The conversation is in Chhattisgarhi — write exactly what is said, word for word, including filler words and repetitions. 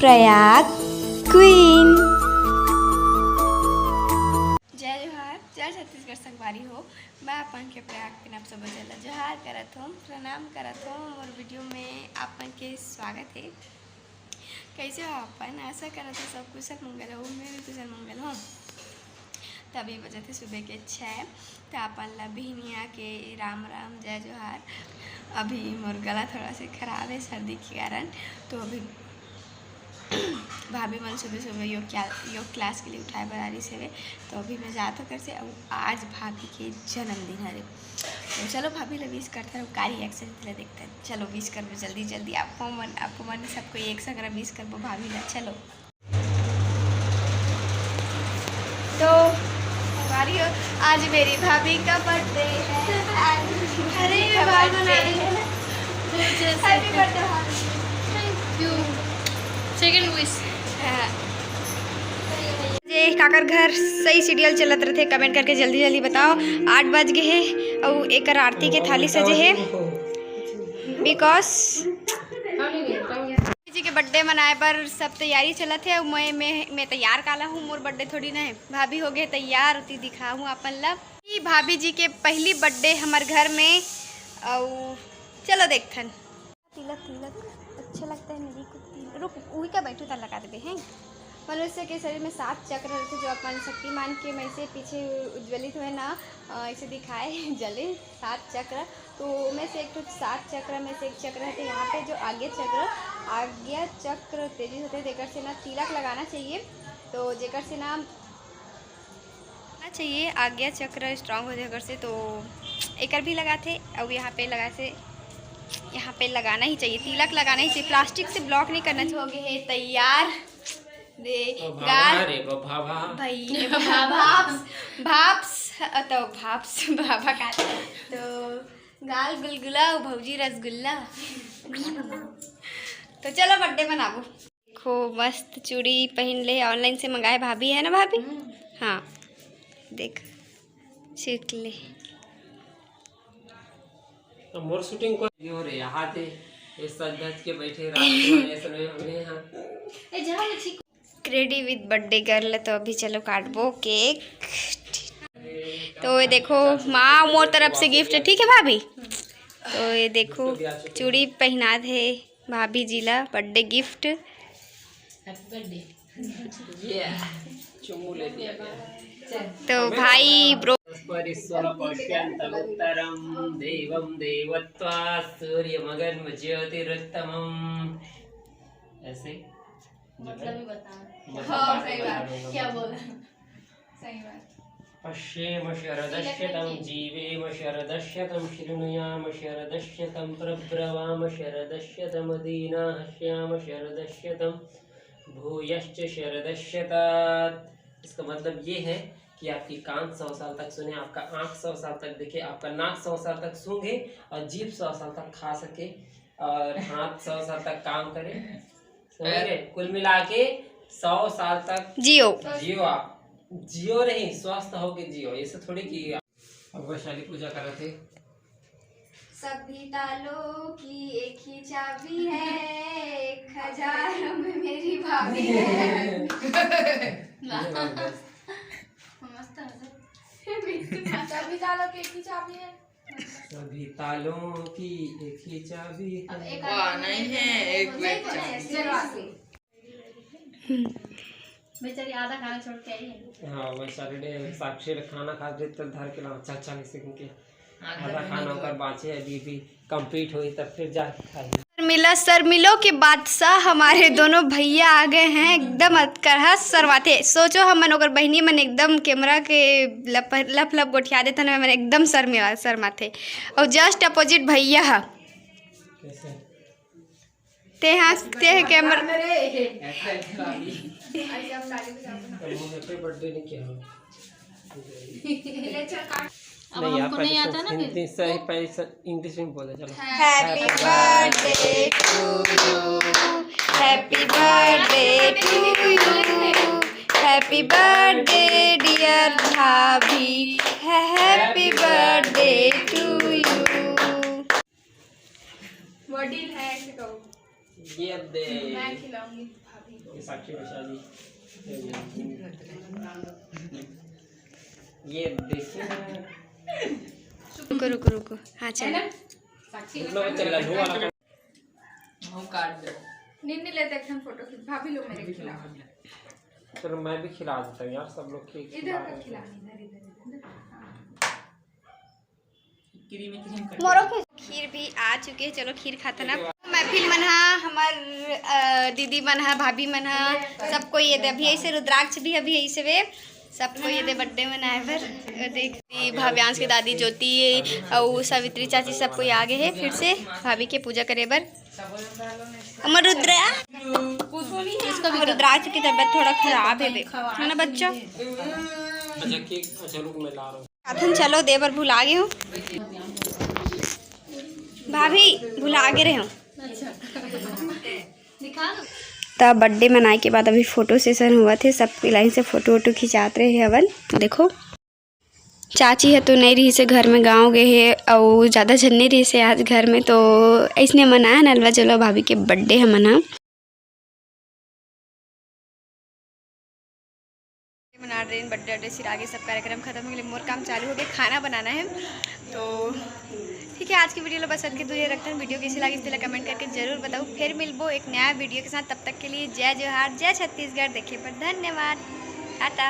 प्रयाग क्वीन। जय जोहार, जय छत्तीसगढ़ संगवारी हो। मैं अपन के प्रयाग क्वीन आप सब ला जोहार करत हूँ, प्रणाम करत हूँ। मोर वीडियो में आप मन के स्वागत है। कैसे हो अपन? आशा करत हूँ सब कुशल मंगल हो, मैं भी कुशल मंगल हूँ। त अभी बजत हे सुबह के छः। त अपन ला बिहनिया के राम राम, जय जोहार। अभी मोर गला थोड़ा से खराब है सर्दी के कारण, तो अभी भाभी मन सुबह सुबह योग क्या, योग क्लास के लिए उठाए बर आ रही से, तो अभी मैं जात हूँ घर से। अउ आज भाभी के जन्मदिन हरे, तो चलो भाभी ला विश करथन, का रिएक्शन ला देखथन। चलो विश करबो जल्दी जल्दी, आप मन, आप मन सबको एक संग विश करबो भाभी ला। चलो। तो हमारी हो, आज मेरी भाभी का बर्थडे है, आज मेरी अरे, भाभी का बाल बर्थडे बना रही है। है। हैप्पी बर्थडे भाभी। Thank you. Second wish. हाँ। जे काकर घर सही सीरियल चलत रथे, कमेंट करके जल्दी जल्दी बताओ। आठ बज गए हे, अउ एकर आरती के थाली सजे हे, बिकॉज जी के बर्थडे मनाए बर सब तैयारी चलत हे, अउ मैं, मैं, मैं तैयार काला हूँ, मोर बर्थडे थोड़ी ना है। भाभी हो गए तैयार, ओती दिखाहूँ अपन ला। ई भाभी जी के पहली बर्थडे हमर घर में, अउ चलो देखथन। तिलक, तिलक अच्छा लगता है मेरी को तिलक। रुक, उही का बैठू ता लगा देबे हैं। मनुष्य के शरीर में सात चक्र रहते, जो अपन शक्तिमान के में से पीछे उज्ज्वलित हुए ना, अ, ऐसे दिखाए जले सात चक्र। तो में से एक ठो सात चक्र में से एक चक्र है, तो यहाँ पे जो आज्ञा चक्र, आज्ञा चक्र तेजी होते, जेकर से ना तिलक लगाना चाहिए, तो जेकर से ना लगाना चाहिए, आज्ञा चक्र स्ट्रांग हो जाए अगर से, तो एकर भी लगाथे। अउ यहाँ पे लगा से, यहाँ पे लगाना ही चाहिए, तिलक लगाना ही चाहिए, प्लास्टिक से ब्लॉक नहीं करना चाहिए। हो गए है तैयार। दे तो भाभा गाल रे, वो भाभा। भाई, भाभाप्स, भाप्स, अ, तो भाप्स, भाभा का। तो गाल गुलगुला, भौजी रसगुल्ला। तो चलो बर्थडे मनाबो। देखो, मस्त चूड़ी पहन ले, ऑनलाइन से मंगाए भाभी, है ना भाभी? हम्म। हाँ, देख, सीट ले। तो मोर शूटिंग को ये हो रे, यहाँ थे, ये सज धज के बैठे रात को, ऐसे नहीं हमने यहाँ। ए, जहाँ में ठीक रेडी विद बर्थडे गर्ल। तो अभी चलो काटबो केक। तो ये देखो माँ, मोर तरफ से गिफ्ट है, ठीक है भाभी? तो ये देखो चूड़ी पहना दे भाभी जी ला बर्थडे गिफ्ट। Happy birthday. ये चुम्मू ले दिया गया। तो भाई ब्रो। परिस्वर पश्यंतमुत्तरम देवम देवत्वा सूर्यमगन्म ज्योतिरुत्तमम। ऐसे ही। मतलब ही बता। मतलब हाँ, बातें सही बता बात। दूंगा। क्या बोला? सही बात। पश्येम शरदशतम, जीवेम शरदशतम, शृणुयाम शरदशतम, प्रब्रवाम शरदशतम, दीना हस्याम शरदशतम, भूयश्च शरदशतात्। इसका मतलब ये है कि आपकी कान सौ साल तक सुने, आपका आँख सौ साल तक देखे, आपका नाक सौ साल तक सूंघे और जीभ सौ साल तक खा सके और हाथ सौ साल तक काम करे। समझ गए? कुल मिला के सौ साल तक जियो। जियो आप, जियो नहीं, स्वस्थ होके जियो। ऐसे थोड़ी कि अब वैशाली पूजा करत हे। सभी तालों की एक ही चाबी है, एक हजारों में मेरी भाभी है। ये बात बस। मस्त है। सभी तालों की एक ही चाबी है। सभी तालों की एक ही चाबी है। अब एक वाह, आदमी नहीं है, एक नहीं बैग तो चाबी। नहीं, चलो आगे। बेचारी आधा खाना छोड़ के आई है। हाँ, वैशाली ने साक्षी रे खाना खा के तो धर के लाओ, चाचा ने से के। हाँ, आधा खाना ओकर बाँचे, अभी भी कंप्लीट होई तब फिर जाके खाई। शर्मिला, शर्मिलों के बादशाह हमारे दोनों भैया आ गए हैं, एकदम अतकरहा शर्माथे। सोचो हमन ओकर बहिनी मन एकदम कैमरा के लप, लप, लप गोठिया देथन, हमन एकदम शर्मिला, शर्माथे। और जस्ट अपोजिट भैया ह। कैसे? ते हाँ, ते कैमरा। ऐसे, ऐसे वाली। तो वो हैप्पी बर्थडे नहीं किया। अब नहीं, हमको आप नहीं पहले आता ना फिर। हिंदी से ही पहले से इंग्लिश में बोले, चलो। Happy birthday to you, happy birthday to you, happy birthday dear भाभी, happy birthday to you। वडील है ऐसे कहो। ये अब दे। मैं खिलाऊंगी भाभी। ये साक्षी वैशाली, ये देखिए ना। रुको, रुको, रुको। हाँ, चलो। साक्षी, इतना बच्चा लल्लू वाला। मुंह काट दे। निन्नी लेते एक फोटो खींच, भाभी लोग मेरे खिलाफ। चलो, मैं भी खिला देता हूँ यार, सब लोग खींच इधर खिला का देते खिला, हैं। इधर, इधर, इधर। हाँ। क्रीम, क्रीम कर मोरो दे। खीर भी आ चुके हैं। चलो, खीर खाथन अब। महफिल मन हा, हमर, अ, दीदी मन हा, भाभी मन हा, सब कोई ये दे। अभी ऐसे रुद्राक्ष भी अभी ऐसे वे, सब कोई ये दे बर्थडे मनाए बर। देख, भाव्यांश के दादी ज्योति अउ सावित्री चाची सब कोई आ गए हैं फिर से भाभी के पूजा करे बर। हमर रुद्रा, हमर रुद्राक्ष की तबीयत थोड़ा खराब है बे, है ना बच्चों? अच्छा, केक, अच्छा, रुक, मैं ला रहा हूँ। साथन चलो, दे बर भुला गे हूँ भाभी, भुला गे रहे हूँ। त बर्थडे मनाए के बाद अभी फोटो सेशन हुआ थे, सब लाइन से फोटो वोटो खिंचात रहे हवन। देखो, चाची ह तो नइ रहिस हे घर में, गाँव गे हे, अउ ज़्यादा झन नइ रहिस हे आज घर में, तो अइसने मनाए हन अलवा जलवा भाभी के बर्थडे हमन ह। मना रहे बर्थडे, बर्थडे सिर आगे सब कार्यक्रम खत्म हो गए, मोर काम चालू हो गया, खाना बनाना है। तो ठीक है, आज की वीडियो ला बस अतके दूर रखते हैं। वीडियो कैसी लगी, तेला कमेंट करके जरूर बताओ। फिर मिलबो एक नया वीडियो के साथ, तब तक के लिए जय जोहार, जय छत्तीसगढ़। देखे पर धन्यवाद, टाटा।